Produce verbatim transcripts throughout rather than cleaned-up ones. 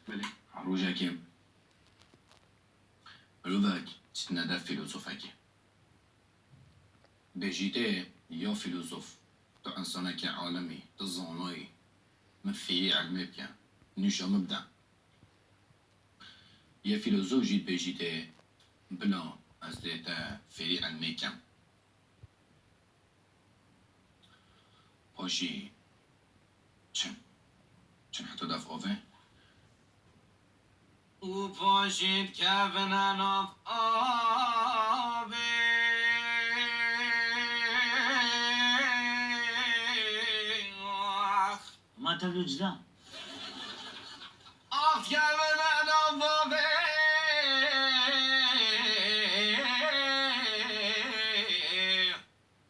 Belê. Rojekê mirovek çitine dev fîlozofekê. Bêjîtê ya fîlozof, tu însanekî alim î, tu zana yî, min fêrî ilmê bike, nûşa min bide. Yê fîlozof jî dibêjîtê bila ez dê te fêrî ilmê kem. Paşî çin. Çin heta dev avê. Û paşî dikevine nav avê. Ma tevlî cida. Ax kevine nav avê.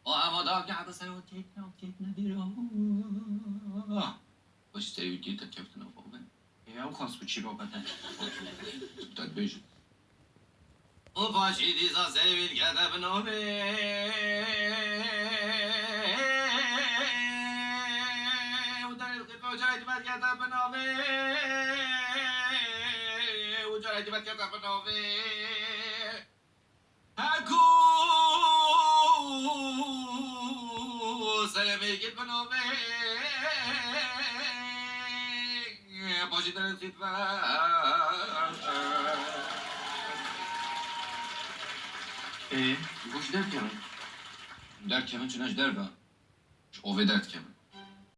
O eva da kehte ser o têtne, o têtne dîro. Baş serî wî têt keftin o bavê. Ya o xas ku çî babete. Tu dibêjî. O paşî dîsa serî wî dikete bin avê. Û derê dikete o carê dî vedikete bin avê. Û carê dî vedikete bin avê. Heku serê mêrgî bin avê. Paşî derê dikete. Ê, goş derkevin. Derkevin çi ne ji derve? Ji ovê derdikevin.